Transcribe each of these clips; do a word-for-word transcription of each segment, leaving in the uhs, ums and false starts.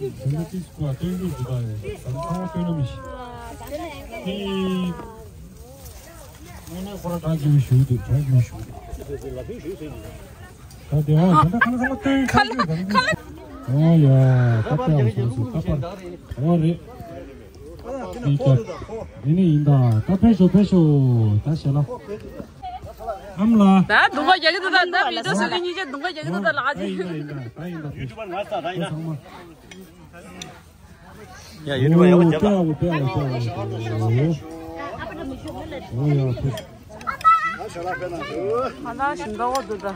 དེ་འདྲ་ཏིས་ཀོ་སྟོན་རྒྱུ་འདུག་ག་རེད། ད་ཚང་མ་སྟོན་ན་མི་ཤེས། དེ་ནས་ཁོ་རང་གྲ་རྒྱས་པོ་ཞུ་འདུག་གྲ་རྒྱས་པོ་ཞུ་འདུག་ད་དེ་བ་ད་ད་ཁ་ལ་ཁ་ལ་སྟོན་ཁ་ལ་ཁ་ལ། ཨོ་ཡ་ད་ད་ཡང་སོང་སོང་ད་པར་ཨོ་རེད། དེ་ཀྱ་དེ་ནས་ཡིན་ད་ད་ཕེབས་ཤོག་ཕེབས་ཤོག་ད་ཞལ་ལག་ཨམ་ལགས། ད་སྡུག་ག་རྒྱག་གི་འདུག་ད་ད་མི་འདྲ་སུ་གི་གཉིས་ཆ་སྡུག་ག་རྒྱག་གི་འདུག་ད་ལགས་ཨ་ཅེ། ད་ཡིན་ད་ད་ཡིན་ད་ད་ཡིན་ད་ཕེབས་ཤོག་ཚང་མ། ཡ་ཡུ་ཊུབ་ཡག་པོ་རྒྱབ་ལ། ཨོ་ཡ་ཕེབས། ང་ད་ཞིང་ཁ་བ་འདུག་ད།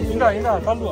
ཡིན་ད་ཡིན་ད་ད་ལུ།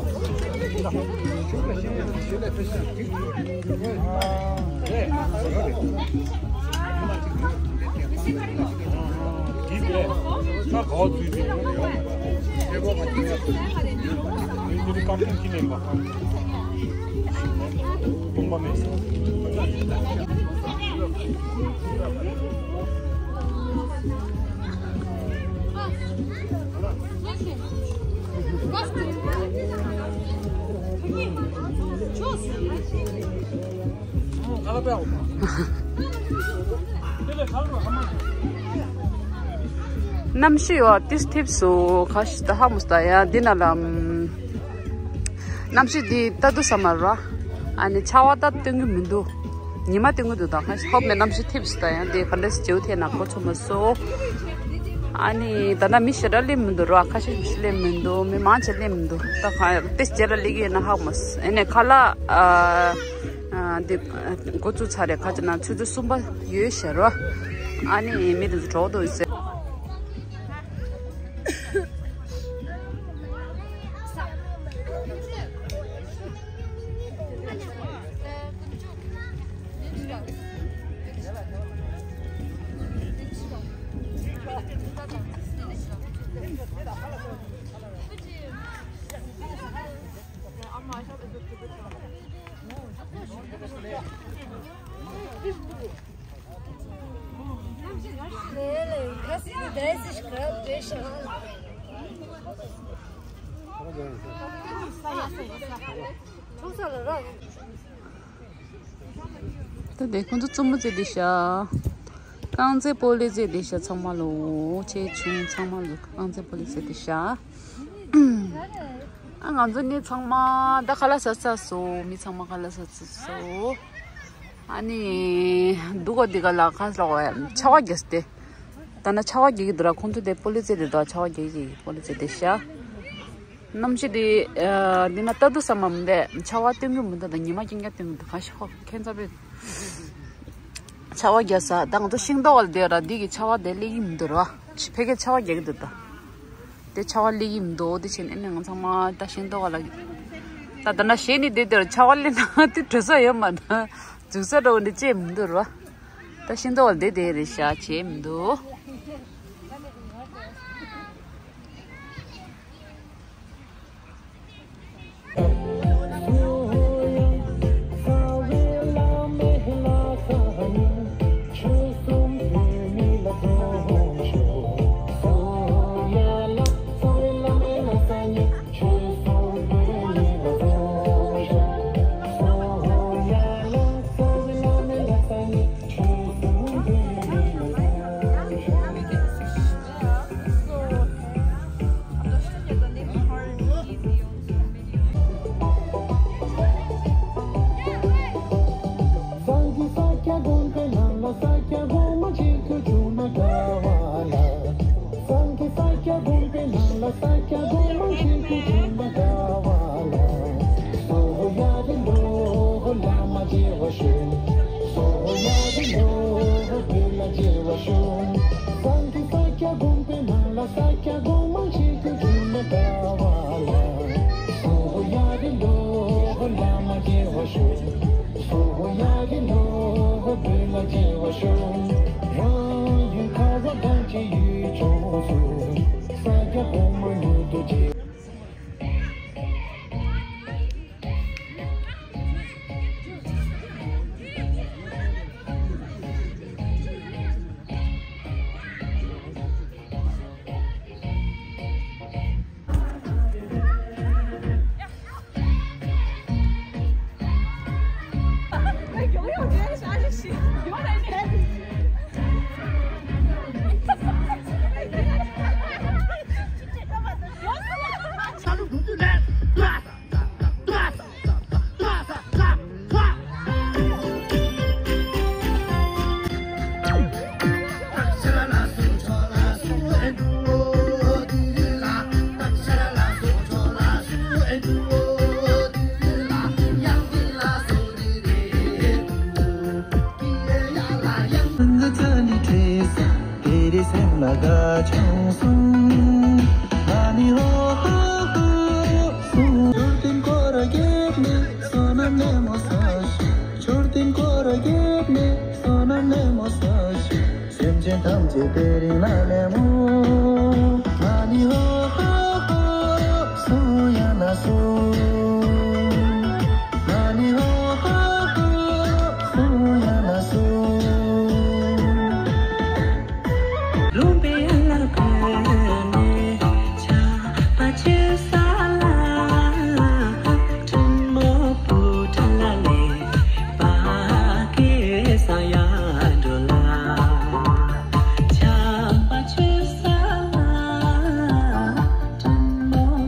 གནམ་གཤིས་ཡོད་ཏིས་ཐིབས་སུ་ཁ་ཤི་ད་ཧ་མུ་སྟ་ཡ་འདི་ན་ལ། གནམ་གཤིས་འདི་ལྟ་དུས་ས་མ་ར། ཨ་ནི་ཆར་པ་ད་སྟོན་གི་མི་འདུག་ཉི་མ་སྟོན་གི་འདུག་ད་ཁ་ཤི་ཧོབ་ནས་གནམ་གཤིས་ཐིབས་སུ་ད་ཡང་འདི་ག་འདྲ་སི་བྱེའུ་ཐེ་ན་གོ་ཆོད་མ་སོ། ཨ་ནི་ད་ལྟ་མི་ཞེ་དྲག་སླེབས་མི་འདུག་ར། ཁ་ཤས་ཤིག་སླེབས་མི་འདུག་མི་མང་ཆེ་སླེབས་མི་འདུག་ད་ག་ཏེ་རྗེས་ལ་སླེབས་ཀྱི་ཡིན་ན་ཧ་གོ་མ་སོང་། ཨ་ནི་ཁ་ལག་ཨ་ཨ་འདི་འགོ་བཙུགས་ཚར་རེད། ཁ་ཅིག་ན་ཆུ་ཚོད་གསུམ་པ་ཡོད་ཤག་ར། ཨ་ནི་མི་དེ་ཚོ་གྲོགས་འདུག་ཟེར། ད་དེ་ཁོང་ཚོ་རྩུབ་མོ་བྱས་བསྡད་ཤག་རྐང་རྩེད་སྤོ་ལོ་རྩེད་བསྡད་ཤག་ཚང་མ་ལོ། ཆེ་ཆུང་ཚང་མ་ལོ་རྐང་རྩེད་སྤོ་ལོ་རྩེད་བསྡད་ཤག་ཨ་ང་ཚོ་ནི་ཚང་མ་ད་ཁ་ལག་ཟ་ཚར་སོང་། མི་ཚང་མ་ཁ་ལག་ཟ་ཚར་སོང་། ཨ་ནི་འདུག་ག་འདི་ག་ལ་ཁ་ལག་ཆར་པ་རྒྱག་སྟེ། ད་ན་ཆར་པ་རྒྱག་གི་འདུག་ར། ཁོང་ཚོ་དེ་སྤོ་ལོ་རྩེད་བསྡད་འདུག་ཆར་པ་རྒྱག་གི་སྤོ་ལོ་རྩེད་བསྡད་ཤག་གནམ་གཤིས་དེ་ཨ་འདི་ན་ལྟ་དུས་ས་མ་མི་འདུག་ཆར་པ་སྟོན་གྱི་མི་འདུག་ད་ཉི་མ་རྐྱང་རྐྱང་སྟོན་གྱི་འདུག་ག་ཤོག་ཁྱེད་ཚོ་བས་ཆར་པ་རྒྱག་ས་ད་ང་ཚོ་ཤིང་ཏོག་ལ་བསྡད་ར། འདི་གི་ཆར་པ་དེ་སླེབས་ཀྱི་མི་འདུག་ར། ཕ་གིར་ཆར་པ་རྒྱག་གི་འདུག་ད་དེ་ཆར་པ་སླེབས་ཀྱི་མི་འདུག་དེ་བྱས་ནས་ཨ་ནི་ང་ཚང་མ་ད་ཤིང་ཏོག་ལ་ད་ད་ན་གཞས་ནི་བསྡད་དེ་ར། ཆར་པ་སླེབས་ན་དེ་བྲོ་ས་ཡོད་མ་ད་འཛུགས་ས་འགྲོ་འདི་བྱེད་མི་འདུག་ར། ད་ཤིང་ཏོག་ལ་བསྡད་དེ་རེད་ཤག་བྱེད་མི་འདུག་ན་དགའ་ཆང་སོང་། ཨ་ནི་ཧོ་ཧོ་ཧོ་སོང་། མཆོད་རྟེན་སྐོར་ར་བརྒྱབ་ནས་བསོད་ནམས་ལེན་མོ་ས་ཞིག་མཆོད་རྟེན་སྐོར་ར་བརྒྱབ་ནས་བསོད་ནམས་ལེན་མོ་ས་ཞིག་སེམས་ཅན་ཐམས་ཅད་དེ་རིང་ལ་ལེན་མོ། ཨ་ནི་ཧོ་ཧོ་ཧོ་སོང་ཡ་ན་སོང་། ཨ་ནི་ཧོ་ཧོ་ཧོ་སོང་ཡ་ན་སོང་། ལུང་པའི་ཨ་ལ་བོད་ནས་ཆ་པ་ཆུ་ས་ལ། ཐུན་མོང་བུ་ཁྲ་ལ་ལས་པ་སྐད་ས་ཡ་འགྲོ་ལ། ཆ་པ་ཆུ་ས་ལ། ཐུན་མོང་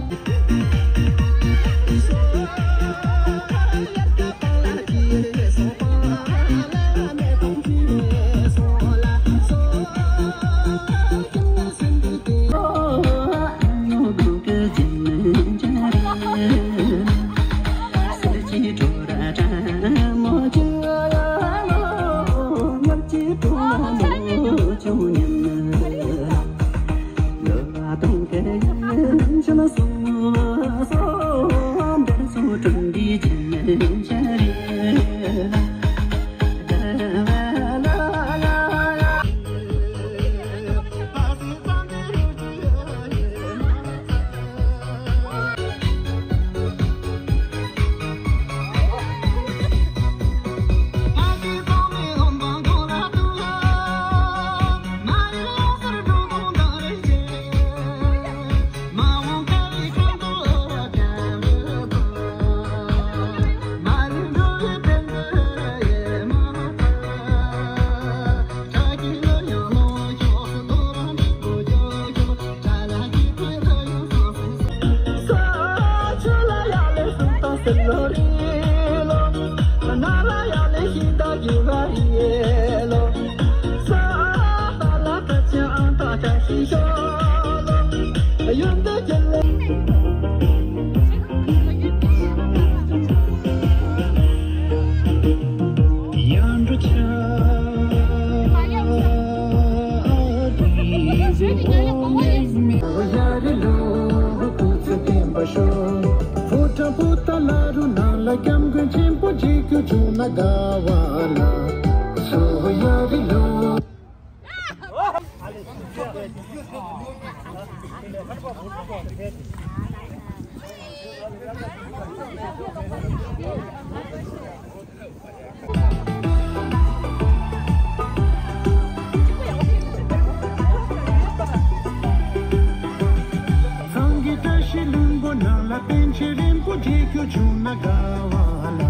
ཚང་གི་བཀྲ་ཤིས་ལྷུན་པོ་ནང་ལ་པཎ་ཆེན་རིན་པོ་ཆེ་ཁྱོད་བྱུང་ན་དགའ་བ་ལ།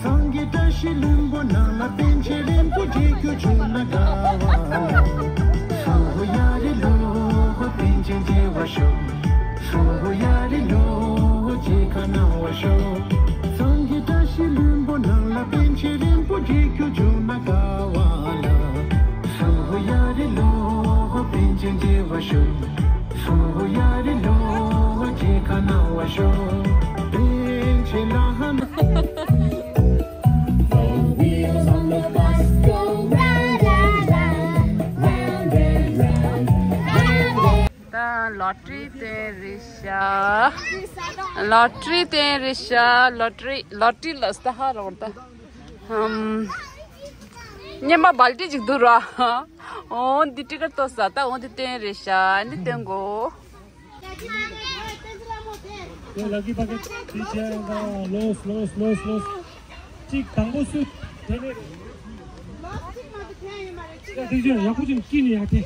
ཚང་གི་བཀྲ་ཤིས་ལྷུན་པོ་ནང་ལ་པཎ་ཆེན་རིན་པོ་ཆེ་ཁྱོད་བྱུང་ན་དགའ་བ་ལ། སུ་ཧོ་ཡ་རི་ལོ་ཧོ་པཎ་ཆེན་མཇལ་བར་ཤོག་སུ་ཧོ་ཡ་རི་ལོ་ཧོ་མཇལ་ཁ་གནང་བར་ཤོག་ཚང་གི་བཀྲ་ཤིས་ལྷུན་པོ་ནང་ལ་པཎ་ཆེན་རིན་པོ་ཆེ་ཁྱོད་བྱུང་ན་དགའ་བ་ལ། སུ་ཧོ་ཡ་རི་ལོ་ཧོ་པཎ་ཆེན་མཇལ་བར་ཤོག་སུ་ཧོ་ཡ་རི་ལོ་ཧོ་མཇལ་ཁ་གནང་བར་ཤོག་པཎ་ཆེན་ལ་ཧ་ན། ད་ལོ་ཊ་རི་སྟོན་རེད་ཤག་ལོ་ཊ་རི་སྟོན་རེད་ཤག་ལོ་ཊ་རི། ལོ་ཊ་རི་ལ་སྟ་ཧ་རོག་ད། ཧམ། སྙན་པ་སྦལ་ཏི་ཅིག་འདུག་ར། འོ་འདི་ཊི་ཀེ་ཊི་ཏོ་ས་ད་འོ་འདི་སྟོན་རེད་ཤག་འདི་སྟོན་གོ། ལ་ཀི་པ་ཀེ་ཊི་ཅི་ཡང་ལོས་ལོས་ལོས་ལོས། གཅིག་དང་པོ་སུ། དེ་ནས། ཡག་པོ་ཅིག་སྐྱིད་ནས་ཡག་དེ།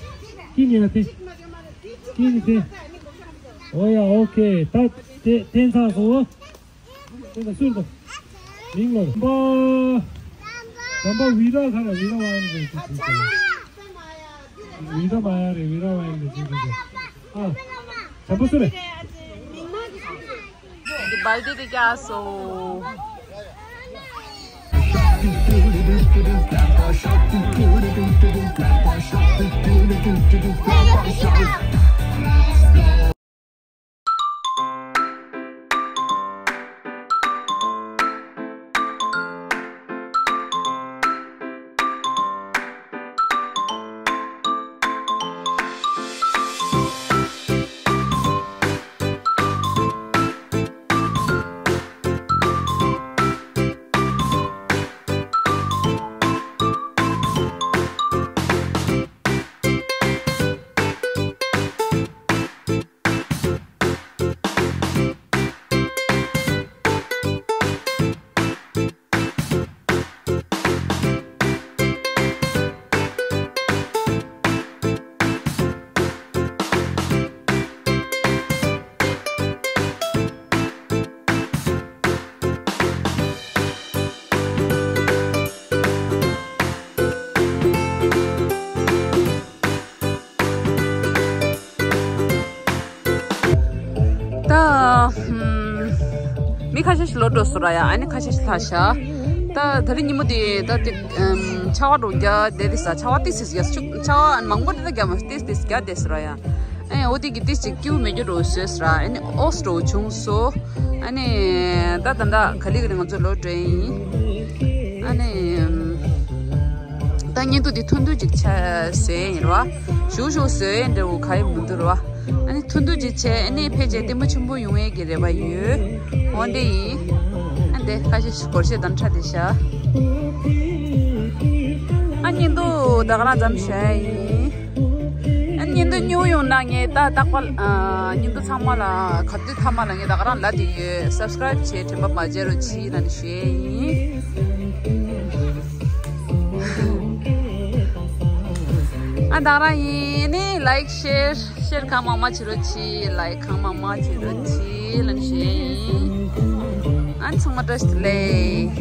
སྐྱིད་ནས་ཡག་དེ། སྐྱིད་ནས་དེ། འོ་ཡ་ཨོ་ཁེ། ད་དེ་དེ་ཚང་སོང་། དེ་ལ་སུ་འདུག་མིང་ལ་བ། དམ་པ་བི་ར་ཁ་ལ་བི་ར་བ་ཡང་རེད། བི་ར་མ་ཡང་རེད། བི་ར་བ་ཡང་རེད། ཨ། དམ་པ་སུ་རེད། འདི་སྦལ་ཏི་དེ་རྒྱག་སོང་། ཨ། ཧུམ། མི་ཁ་ཤས་ཤིག་ལོག་འགྲོ་སོང་ར་ཡ། ཨ་ནི་ཁ་ཤས་ཤིག་ལྷག་ཤག་ད་ད་རིང་ཉིན་མོ་དེ་ད་དེ་ཨམ། ཆར་པ་འདྲ་བོ་རྒྱག་བསྡད་དེ་ས། ཆར་པ་ཏོག་ཙམ་རྒྱག་ཤུགས། ཆར་པ་མང་པོ་དེ་འདྲ་རྒྱག་མ། ཏོག་ཙམ་ཏོག་ཙམ་རྒྱག་བསྡད་སོང་ར་ཡ། ཨེ། འོ་དེ་གིས་ཏོག་ཙམ་སྐྱིད་པོ་མེད་རྒྱུ་འདྲ་བོ་བཟོས་སོང་ར། ཨ་ནི་ཨོ་ཙི་འདྲ་བོ་བྱུང་སོང་། ཨ་ནི་ད་ད་ད་ག་ལེ་ག་ལེ་ང་ཚོ་ལོག་འགྲོ་ཡིན། ཨ་ནི་ད་བརྙན་ཐུང་འདི་ཐུང་ཐུང་ཅིག་ཆ་བཟོས་ཡིན་ར་བ། ཞུ་ཞུ་བཟོས་ཡིན་འདྲ་བོ་ག་ཡི་མི་འདུག་ར་བ། ཨ་ནི་ཐུང་ཐུང་ཅིག་བྱས། ཨ་ནི་ཕལ་ཆེར་ལྟད་མོ་ཆེན་པོ་ཡོང་ཡས་ཀྱི་རེ་བ་ཡོད། འོ་འདི་ཡིན། ཨ་འདི་ཁ་ཤས་ཤིག་སྒོར་གཞས་དང་འཁྲབ་བསྡད་ཤག་ཨ་བརྙན་ཐུང་ད་ག་རང་མཚམས་བཞག་ཡིན། ཨ་བརྙན་ཐུང་ཉོ་ཡོང་ན་ངས་ད་རྟག་པར་ཨ་བརྙན་ཐུང་ཚང་མ་ལ་ག་དུས་མཐའ་མ་ལ་ངས་ད་ག་རང་ལབ་བསྡད་ཡོད། སབ་སི་ཀ་རེབ་བྱས། དྲན་པ་མ་བརྗེད་རོགས་གྱིས་ལབ་ནས་ཞུ་ཡས་ཡིན། ཨ་ད་ག་རང་ཡིན་ནི། ལའིཀ་ཤེར་ཤེར་གང་མང་མང་བྱེད་རོགས་གྱིས། ལའིཀ་གང་མང་མང་བྱེད་རོགས་གྱིས་ལབ་ནས་ཞུ་ཡས་ཡིན། ཨ་ཚང་མ་བཀྲ་ཤིས་བདེ་ལེགས།